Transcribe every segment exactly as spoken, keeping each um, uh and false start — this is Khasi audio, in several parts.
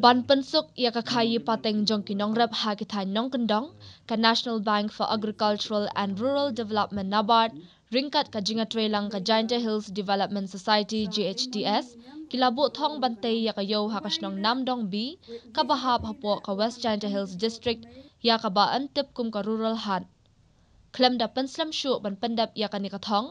Ban pynsuk ïa ka khaïi pateng jong ki nongrep ha ki thaiñ nongkyndong, ka National Bank for Agricultural and Rural Development, NABARD, ryngkat ka jingïatreilang ka Jaintia Hills Development Society, G H D S, ki la buh thong ban tei ïa ka ïew ha ka shnong Namdong B, kaba hap hapoh ka West Jaintia Hills District, ïa kaba yn tip kum ka Rural Haat. Khlem da pynslem shuh ban pyndep ïa kane ka thong,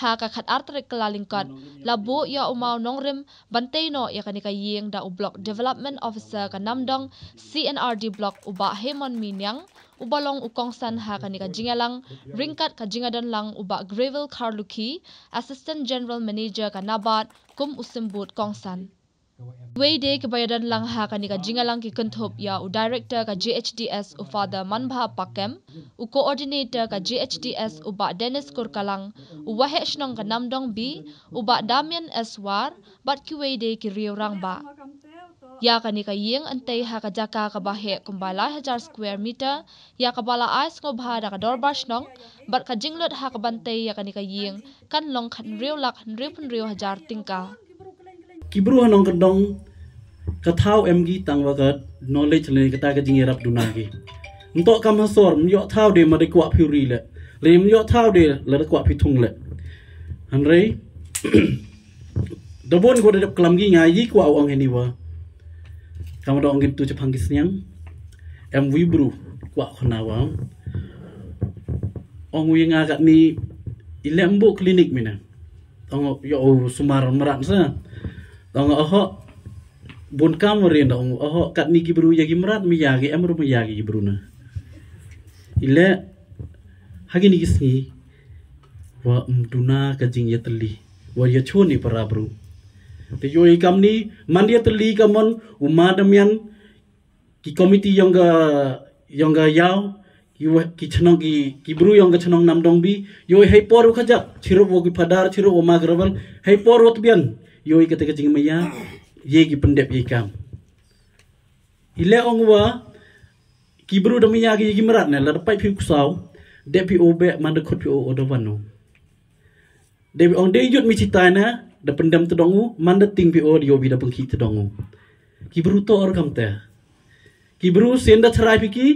ha ka khatar tarik Kyllalyngkot, la buh ïa u mawnongrim ban tei noh ïa kane ka ïing da u Block Development Officer ka Namdong C and R D Block, u Bah Hemon Miniang, uba long u kongsan ha kane ka jingïalang, ryngkat ka jingïadonlang u Bah Greville Kharlukhi, Assistant General Manager ka NABARD, kum u symbud kongsan. Kiwei de kiba ïadonlang ha kane ka jingïalang ki kynthup ïa u Director ka G H D S, u Father Manbha Pakem, u Coordinator ka G H D S, u Bah Dennis Kurkalang, u Waheh Shnong ka Namdong B, u Bah Damian S War, bad kiwei de ki riew rangbah. Ïa kane ka ïing yn tei ha ka jaka kaba heh kumba lai hajar square meter, ïa kaba la ai sngewbha da ka Dorbar Shnong, bad ka jinglut ha kaban tei ïa kane ka ïing kan long hynriew lak hynriewphew hynriew hajar tyngka. Ki bru ha nongkyndong, ka thaw em ki tang wa ka knowledge lane kata ka jingïarap duna ki. Ntok kam ha sor, ym ïoh thaw de ma da kwah phi ri leh, lane ym ïoh thaw de lada kwah phi thung leh. Hynrei da bun ko da dep klam ki, nga ïa kwah ong hini wa, kam da ong ki tu chaphang ki sniang, em wi bru kwah khana wa ong wi nga katni, i leh em buh clinic mina. Tong ïoh u sumar mrad sa. Tong oho, bun kam rin, tong oho, katni ki bru ïa ki mrad, mi ïa ki em ru mi ïa ki bru na. I leh ha kini ki sngi wa ym duna ka jingïatylli wa ïa chun i para bru. Te ïoh i kamni man ïatylli ka mon u ma Damian, ki komiti ïong ka, ïong ka ïaw, ki wa, ki chnong, ki, ki bru ïong ka chnong Namdong B, ïoh hei por u khajak, chirup wa ki padar, chirup wa ma gravel, hei por wa tbian, ïoh i kata ka jingmaya, ïa ki pyndep ïa i kam. I leh ong wa ki bru da maya ki, ki mrad ne, lada pait phi u ksaw, dep phi u beh, man da khut phi u, u da wan u. Dei ong dei jut mi chitai na, da pyndem tdong u, man da ting phi o, da ïoh bi da pynkhih tdong u. Ki bru to or kamte. Ki bru sien da chrai phi ki,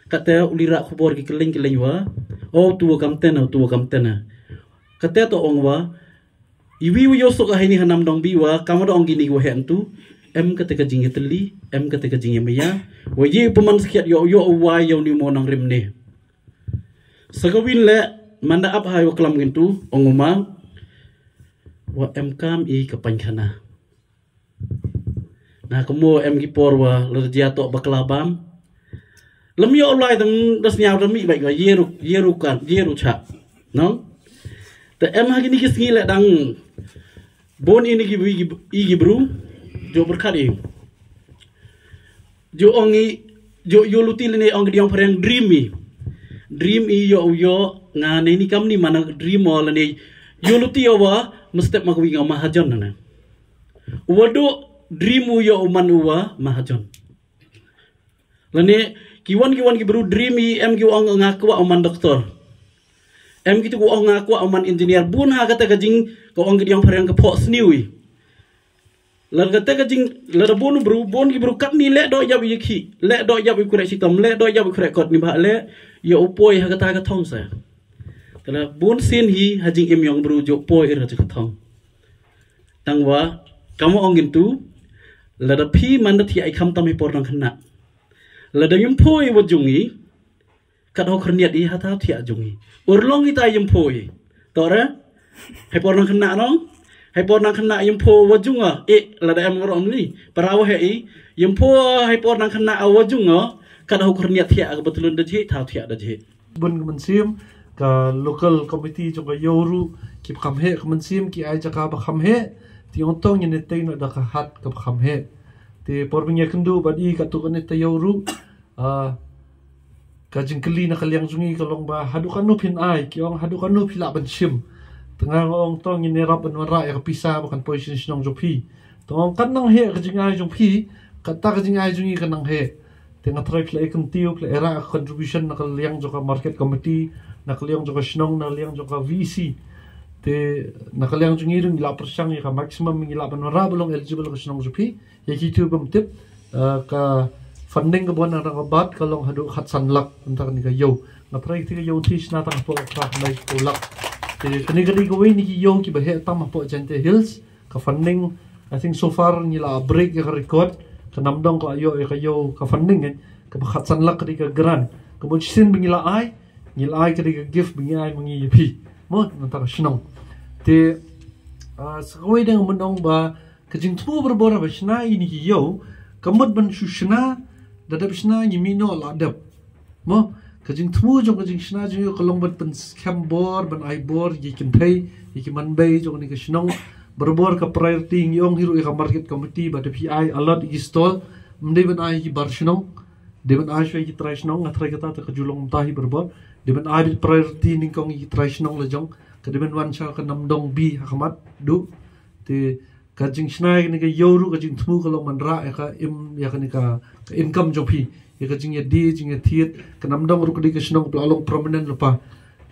kate u lira khubor ki kylleng kylleng wa, o tu wa kamte na, tu wa kamte na. Kate to ong wa, iwi u ïoh suk a hini ha Namdong B wa, kam da ong kini wa hen tu, em kate ka jingïatylli, em kate ka jingïamaya, wa ïa u pynman skhiat ïoh, ïoh u wa ïoh ni mo nongrim ne. Sa kawin leh, man da ap hai wa klam ngin tu, ong u ma, wa em kam i ka paikhana. Na ka mo em ki por wa la jia to bakla bam. Lem ïoh lai dang da sniaw da mi bai wa ïeru, ïeru kan, ïeru chak. No? Te em ha kini ki sngi leh dang bun ini ki, i ki, i ki bru, jo berkat i. Jo ong i, jo ïoh luti lane ong ki diong phareng dream i. Dream i ïoh, ïoh nga ne ni kam ni mana dream o lane ïoh luti o wa mestep ma kwi nga mahajon na. Wa do dream u ïoh u man u wa mahajon. Lane ki wan, ki wan ki bru dream i em ki ong nga kwah u man doktor. Em ki tu ong nga kwah u man engineer, bun ha kata ka jing ka ong ki diong phareng ka phoh sniew i. Lada kata ka jing, lada bun u bru, bun ki bru katni leh doh ïap ïa ki, leh doh ïap ïa khreh shitom, leh doh ïap ïa khreh kot ni ba leh, ïa u poi ha kata ka thong sa. Kala bun sien hi ha jingim ïong bru jo poi ïa ka thong. Tang wa, kam wa ong ngin tu, lada phi man da thiah i kham tam i por nang khynnah. Lada ngim poi wa jung i, kat ho khyrniat i hata thiah jung i. Ur long i ta yim pho i. To re? Hai por nang khynnah nong? Hai por nang khynnah yim pho wa jung a. E, lada em rom li. Para wa he i. Yim pho hai por nang khynnah wa jung a. Kat ho khyrniat thiah ka betlun da jhi, ta thiah da jhi. Bun ka mynsiem, ka local committee jong ka Ïewru, ki ba kham heh ka mynsiem, ki ai jaka ba kham heh, ti ong tong ïa ne tei na da ka hat ka ba kham heh. Te por ba ngi kynduh bad i ka tu ka ne tei Ïewru, ah, ka jingkylli na ka liang jong i ka long ba haduh kano phin ai, ki ong haduh kano phi lah ban shim. Te nga ong tong ïa ne rap ban wanrah ïa ka pisa ba kan poi sha shnong jong phi. Te ong kan nang heh ka jingai jong phi, kata ka jingai jong i kan nang heh. Te nga trai phi la ïa kyntiew, phi la ïa rah ka contribution na ka liang jong ka market committee, na ka liang jong ka shnong, na ka liang jong ka V E C. Te na ka liang jong i ruh ngi la pyrshang ïa ka maximum ngi lah ban wanrah ba long eligible ka shnong jong phi. Ïa ki tu bym tip, Uh, ka funding kaba wan na ka bat ka long haduh khatsan lak mynta kane ka ïew. Nga trai kata ka ïew te shna tang hapoh ka khatsan lak. Te kane ka dei kawei na ki ïew kiba heh tam hapoh Jaintia Hills. Ka funding, I think so far ngi la break ïa ka record. Ka Namdong ka la ïoh ïa ka ïew ka funding, eh. Kaba khatsan lak ka dei ka grant. Ka mut shisien ba ngi la ai, ngi la ai ka dei ka gift ba ngi ai ma ngi ïa phi. Mo, mynta ka shnong. Te, uh, sa kawei dang mynta ong ba ka jingthmu barabor ba shna ïa kine ki ïew, ka mut ban shu shna, da dep shna ngi mih noh la dep. Mo, ka jingthmu jong ka jingshna jong ïew ka long ban pynskhem bor, ban ai bor ïa ki kynthei, ïa ki manbei jong kane ka shnong. Barabor ka priority ngi ong hi ruh ïa ka market committee ba da phi ai allot ïa ki stall, ym dei ban ai ïa ki bar shnong, dei ban ai shuwa ïa ki trai shnong. Nga trai kata te ka ju long mynta hi barabor. Dei ban ai beit priority nyngkong ïa ki trai shnong la jong. Ka dei ban wan sha ka Namdong B ha khmat duh. Te ka jingshna ïa kane ka ïew ruh ka jingthmu ka long ban rah ïa ka im, ïa kane ka, ka income jong phi. Ïa ka jingïadie, jingïathied, ka Namdong ruh ka dei ka shnong kaba la long prominent lypa.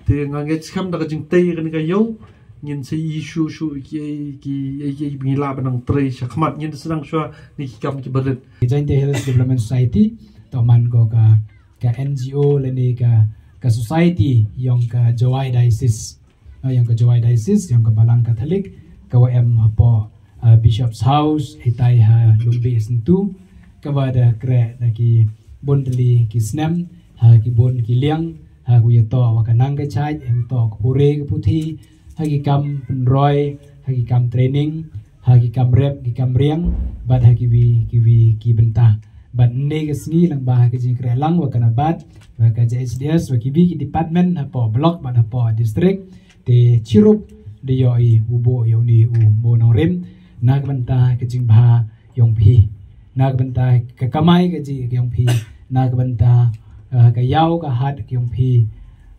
Te nga ngeit skhem da ka jingtei ïa kane ka ïew, ngin sa ïohi shuh shuh ïa ki, ïa ki, ïa ki ba ngi lah ban nang trei sha khmat, ngin sa nang shuwa na ki kam kiba rit. Ka Jaintia Hills Development Society, to man ko ka, ka N G O lane ka, ka society ïong ka Jowai Diocese. Ah, ïong ka Jowai Diocese, ïong ka Balang Catholic, kaba em hapoh, ah, Bishop's House, hitai ha Lumbi Syntu, kaba da kreh da ki bun tylli ki snem, ha ki bun ki liang, ha ka ïatoh wa ka nang ka jait, ïatoh ka pule ka puthi, ha ki kam pynroi, ha ki kam training, ha ki kam rep, ki kam riang, bad ha kiwei, kiwei, ki bynta. Bad ne ka sngi lang ba ha ka jingkreh lang wa ka NABARD, wa ka J H D S, wa kiwei ki department, hapoh block, bad hapoh district, te chirup da ïohi u buh ïa une u Mo Nongrim, na ka bynta ka jingbha ïong phi. Na ka bynta ka kamai ka ji ïong phi. Na ka bynta, eh, ka ïaw ka hat ïong phi.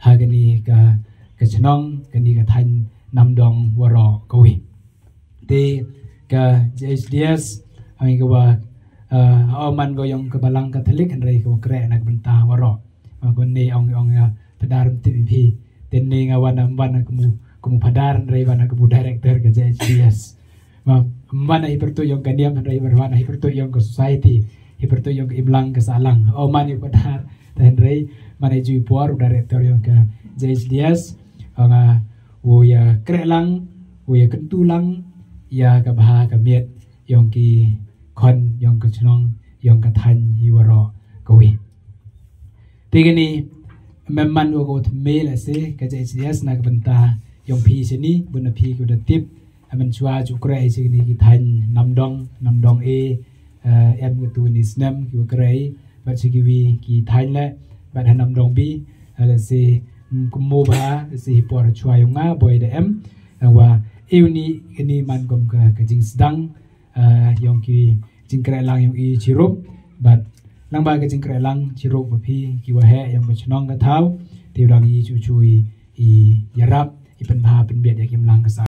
Ha kane ka, ka chnong, kane ka thaiñ Namdong waroh kawei. Te ka J H D S, hangta ka wa, eh, o man ko ïong ka Balang Catholic, hynrei ka wa kreh na ka bynta waroh. Ka wa ne ong, ong ïa, padar mtip ïa phi. Te ne nga wan, wan ka mu, ka mu padar, hynrei wan ka mu director ka J H D S. Ma, wan hi pyrtuh ïong ka niam, hynrei wan hi pyrtuh ïong ka society. Hi pyrtuh ïong ka imlang ka sahlang. O man ïa padar, te hynrei, man ïa ju por, u director ïong ka J H D S. Ong, ah, u ïa kreh lang, u ïa kyntu lang, ïa ka bha ka miat, ïong ki khon, ïong ka chnong, ïong ka thaiñ, hi waroh kawei. Te kane, mem man wa ko thymme la se, ka J H D S na ka bynta, ïong phi shini, bun na phi ko da tip, amen chwa ju kreh shini ki thaiñ Namdong, Namdong A, eh, em ka tu ni snem, ki wa kreh, bad shi kiwei ki thaiñ le, bad ha Namdong B, eh, la se, mm, kumno ba, la se hi por chwa ïong nga, boi da em, eh, wa, ew ni, kane man kum ka, ka jingsdang, eh, ïong ki jingkreh lang ïong i chirup, bad lang ba ka jingkreh lang chirup ba phi ki wa heh ïong ka chnong ka thaw, te u dang i chu chu i, i ïarap, i pynbha pynbiat ïa ki imlang ka sa